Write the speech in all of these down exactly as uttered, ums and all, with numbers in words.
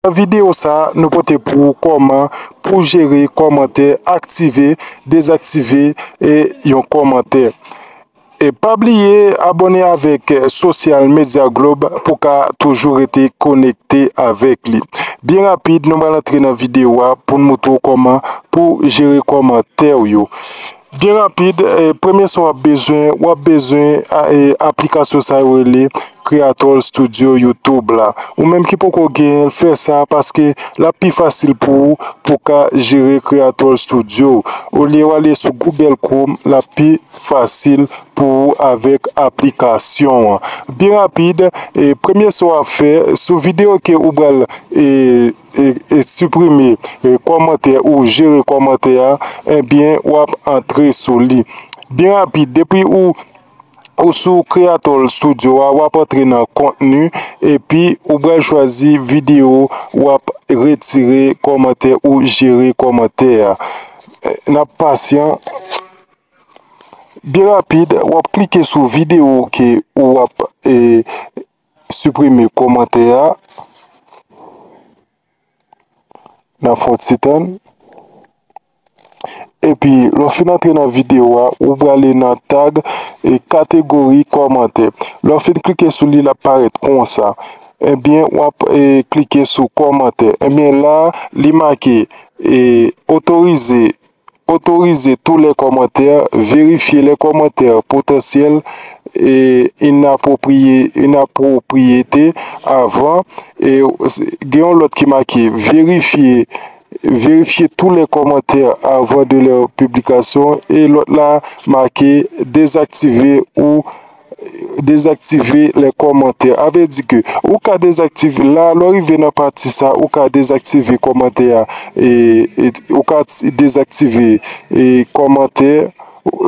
Nan videyo sa a, nou pote pou ou kòman pou jere kòmantè, aktive, dezaktive e yon kòmantè. E pa bliye abòne avèk Social Media Globe pou ka toujou rete konekte avèk li. Byen rapid, nou pral antre nan videyo a pou n moutre w kòman pou jere kòmantè w yo. Byen rapid, eh, premye sa w ap bezwen, w ap bezwen a- eh, aplikasyon sa yo rele Creator Studio YouTube la. Ou menm ki poko genyen l, fè sa paske l ap pi fasil pou ou pou ka jere Creator Studio. Olye w ale sou Google Chrome, l ap pi fasil pou ou avèk aplikasyon an. Byen rapid, eh, premye sa w ap fè, sou videyo ke ou pral, eh, eh, eh, siprime, eh, kòmantè ou jere kòmantè a, ebyen, w ap antre sou li. Byen rapid, depi ou, ou sou Creator Studio a, w ap antre nan kontni, epi ou pral chwazi videyo w ap retire kòmantè ou jere kòmantè a. Eh, n ap pasyan. Byen rapid, w ap klike sou videyo ke ou ap, eh, siprime kòmantè a. N ap fè yon ti tann. Epi, lè w fin antre nan videyo a, ou prale nan tag e kategori kòmantè. Lè w fin klike sou li, l ap parèt konsa. Ebyen, w ap, eh, klike sou kòmantè. Ebyen, la, li make, eh, otorize, autoriser tous les commentaires, vérifier les commentaires potentiels et inappropriés, inappropriés avant. E gen yon lòt ki make verifye, vérifier tous les commentaires avant de leur publication. E lòt la make dezaktive ou dezaktive lè kòmantè. A vle di ke ou ka dezaktive, la, lè w rive nan pati sa, ou ka dezaktive kòmantè a, e, e, ou ka t- dezaktive, e, kòmantè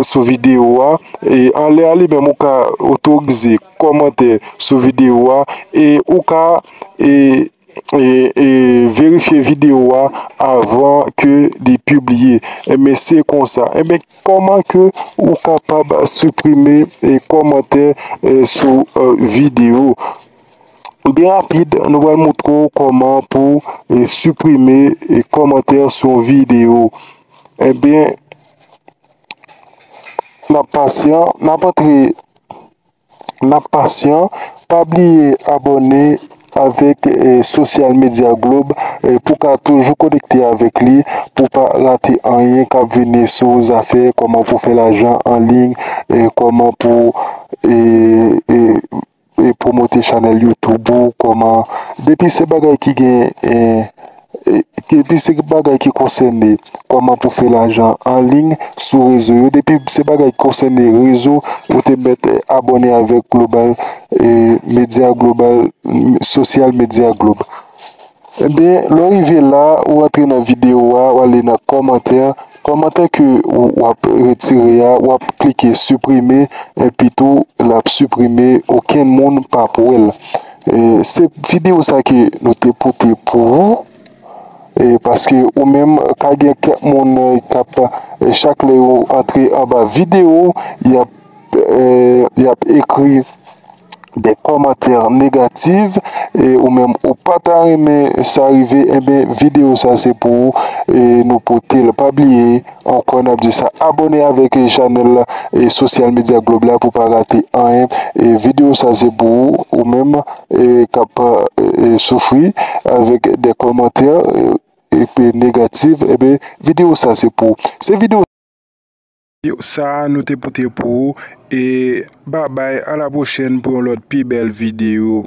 sou videyo a, e anlè a li menm, ou ka otorize kòmantè sou videyo a, e ou ka, e, e, e verifye videyo a avan ke li pibliye. Ebyen, se konsa. Ebyen, kòman ke ou kapab siprime, e, kòmantè, e, sou, e, videyo? Byen rapid, nou pral moutre w kòman pou, e, siprime, e, kòmantè sou yon videyo. Ebyen, n ap pasyan, n ap antre N ap pasyan, pa bliye abòne avèk, eh, Social Media Globe, eh, pou ka toujou konekte avèk li, pou pa rate anyen k ap vini sou zafè kòman pou fè lajan an liy, eh, kòman pou, eh, eh, eh, pwomote chanèl YouTube ou, kòman, depi se bagay ki gen, eh, E, epi se bagay ki konsène kòman pou fè lajan an liy sou rezo yo. Depi se bagay ki konsène rezo, ou te mèt, eh, abòne avèk Global, eh, Media Global, mm, Social Media Globe. Ebyen, lè w rive la, ou antre nan videyo a, ou ale nan kòmantè. Kòmantè ke ou, w ap retire a, w ap klike siprime, epi tou, l ap siprime, okenn moun p ap wè l. E, se videyo sa ke nou te pote pou ou. E paske ou menm, ka gen kèk moun, e, k ap, e, chak lè yo antre anba videyo, y ap, e, y ap ekri de kòmantè negatif, e ou menm ou pa ta renmen sa rive, enben, videyo sa se pou ou, e nou pote l. Pa bliye, ankò n ap di sa, abòne avèk chanèl, e, Social Media Globe la pou pa rate anyen. E videyo sa se pou ou, ou menm, e, k ap, e, e, soufri avèk de kòmantè, e, e, negatif, enben, videyo sa se pou ou. Se videyo sa nou te pote pou ou. E babay, a la pwochèn pou yon lòt pi bèl videyo.